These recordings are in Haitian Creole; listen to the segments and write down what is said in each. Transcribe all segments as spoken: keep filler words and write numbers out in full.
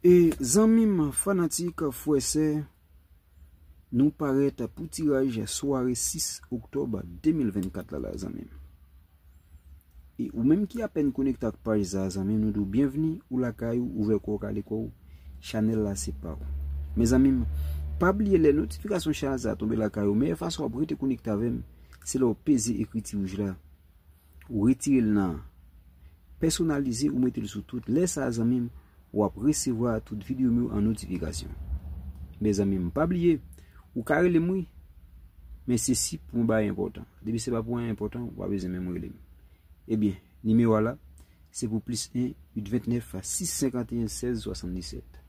E zanmi m, fanatik, frè, sè, nou parèt pou tiraj sware sis oktòb de mil vennkat la, la, zanmi m. E ou menm ki apèn konekte ak paj sa, zanmi m, nou di w byenvni, ou lakay ou, ouvè kò w, kale kò w, chanèl la se pa w. Mezanmi m, pa bliye lè notifikasyon chanèl sa tonbe lakay ou, meyè fason w ap rete konekte avè m, se lè w peze ekriti wouj la. Ou retire l nan pèsonalize, ou mete l sou tout. Lè sa a, zanmi m, w ap resevwa tout videyo m yo an notifikasyon. Mezanmi m, pa bliye, ou ka rele m wi, men se si pou yon bagay enpòtan. Depi se pa pou anyen enpòtan, ou pa bezwen menm rele m. Ebyen, nimewo a la, se pou plis en uit ventnèf sis senkanteyen sèz swasanndisèt.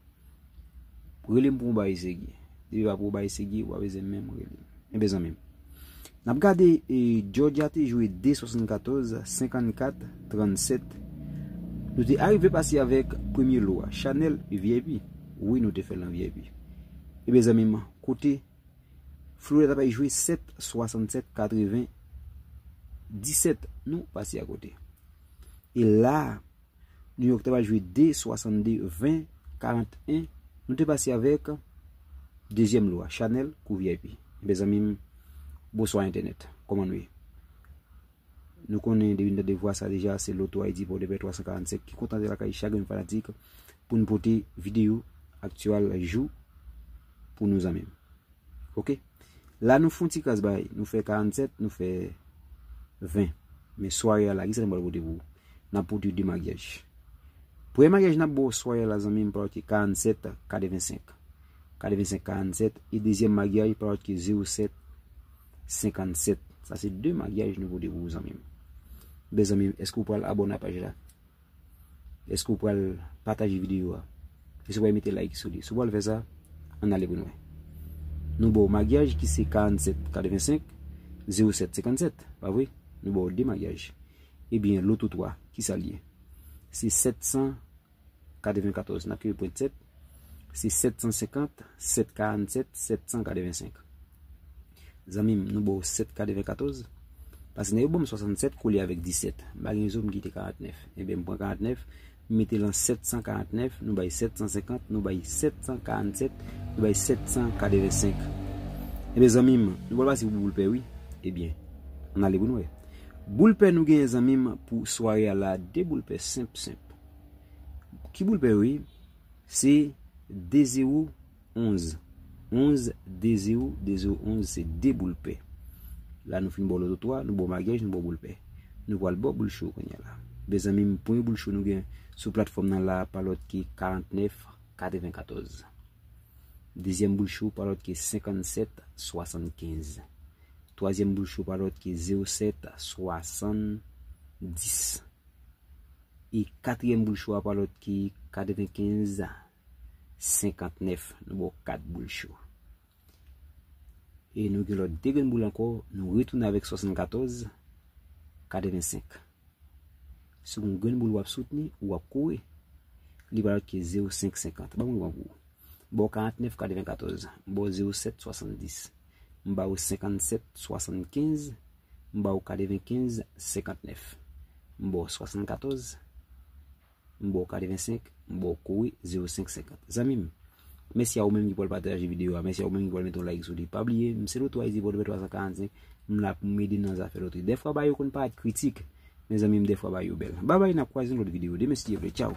Rele m pou yon bagay serye. Depi pa pou yon bagay serye, ou pa bezwen menm rele m. Enben zanmi m, n ap gade, e, Georgia te jwe de swasannkatòz, senkannkat, trannsèt. Nou te arive pase avèk premye lo a, Chanèl V I P. Wi, nou te fè l nan V I P. Enben zanmi m, kote Florida t ap jwe sèt swasannsèt katreven disèt, nou pase akote. E la, New York te pral jwe de swasannde ven karanteyen. Nou te pase avèk dezyèm lo a, Chanèl kou V I P. Ebyen zanmi m, bonswa entènèt. Kòman nou ye? Nou konnen depi n tande vwa sa deja, se Loto Ayiti Pòdepè twa san karannsenk ki kontan lakay chak grenn fanatik pou n pote videyo aktyèl jou pou nou zanmi m. Oke. La nou fè yon ti kras bay, nou fè karannsèt, nou fè ven. Men sware a la, kisa nou pral pote pou ou? N ap pote de maryaj. Premye maryaj n ap ba w sware a la, zanmi m, pa lòt ke karannsèt katrevensenk. Katrevensenk karannsèt, e dezyèm maryaj pa lòt ke zewo sèt senkannsèt. Sa se de maryaj nou pote pou ou, zanmi m. Ebyen zanmi m, èske w pral abòne a paj la? Èske w pral pataje videyo a? Èske w pral mete like sou li? Si w pral fè sa, ann ale pou n wè. Nou ba w maryaj ki se karannsèt katrevensenk, zewo sèt senkannsèt, pa vre? Nou ba w de maryaj. Ebyen, loto twa, kisa l ye? Se sèt san katrevenkatòz, n ap kenbe pwent sèt. Se sèt san senkant, sèt karannsèt, sèt san katrevensenk. Zanmi m, nou ba w sèt katrevenkatòz. Paske nan yo ban m swasannsèt kole avèk disèt. M pa gen rezo, m kite karantnèf. Ebyen, m pran karantnèf, m mete l an sèt san karantnèf, nou bay sèt san senkant, nou bay sèt san karannsèt, nou bay sèt san katrevensenk. Ebyen, zanmi m, nou pral pase pou boul pè, wi. Ebyen, ann ale pou n wè. Boul pè nou genyen, zanmi m, pou sware a la, de boul pè senp, senp. Ki boul pè yo ye? Se de zewo onz. Onz, de zewo, de zewo onz, se de boul pè. La nou fin ba w loto twa, nou ba w maryaj, nou ba w boul pè. Nou pral ba w boul cho kounye a la. Ebyen zanmi m, premye boul cho nou gen sou platfòm nan la, pa lòt ke karantnèf katrevenkatòz. Dezyèm boul cho pa lòt ke senkannsèt swasannkenz. Twazyèm boul cho pa lòt ke zewo sèt swasanndis. E katriyèm boul cho a pa lòt ke katrevenkenz senkantnèf. Nou ba w kat boul cho. E nou gen lòt de grenn boul ankò, nou retounen avèk swasannkatòz katrevensenk. Se yon grenn boul w ap soutni, w ap kouri. Li pa lòt ke zewo senk senkant. Ban mwen pran pou ou. M ba w karantnèf katrevenkatòz. M ba w zewo sèt swasanndis. M ba w senkannsèt swasannkenz. M ba w katrevenkenz senkantnèf. M ba w swasannkatòz. M ba w katrevensenk. M ba w kouri zewo senk senkant. Zanmi m, mèsi a ou menm ki pral pataje videyo a. Mèsi a ou menm ki pral mete yon like sou li. Pa bliye, m se Loto Ayiti Pòdepè twa san karannsenk. M la pou m ede nan zafè lotri. Dèfwa bagay yo konn parèt kritik. Mezanmi m, dèfwa bagay yo bèl. Babay, n ap kwaze yon lòt videyo demen si Dye vle. Tchaw.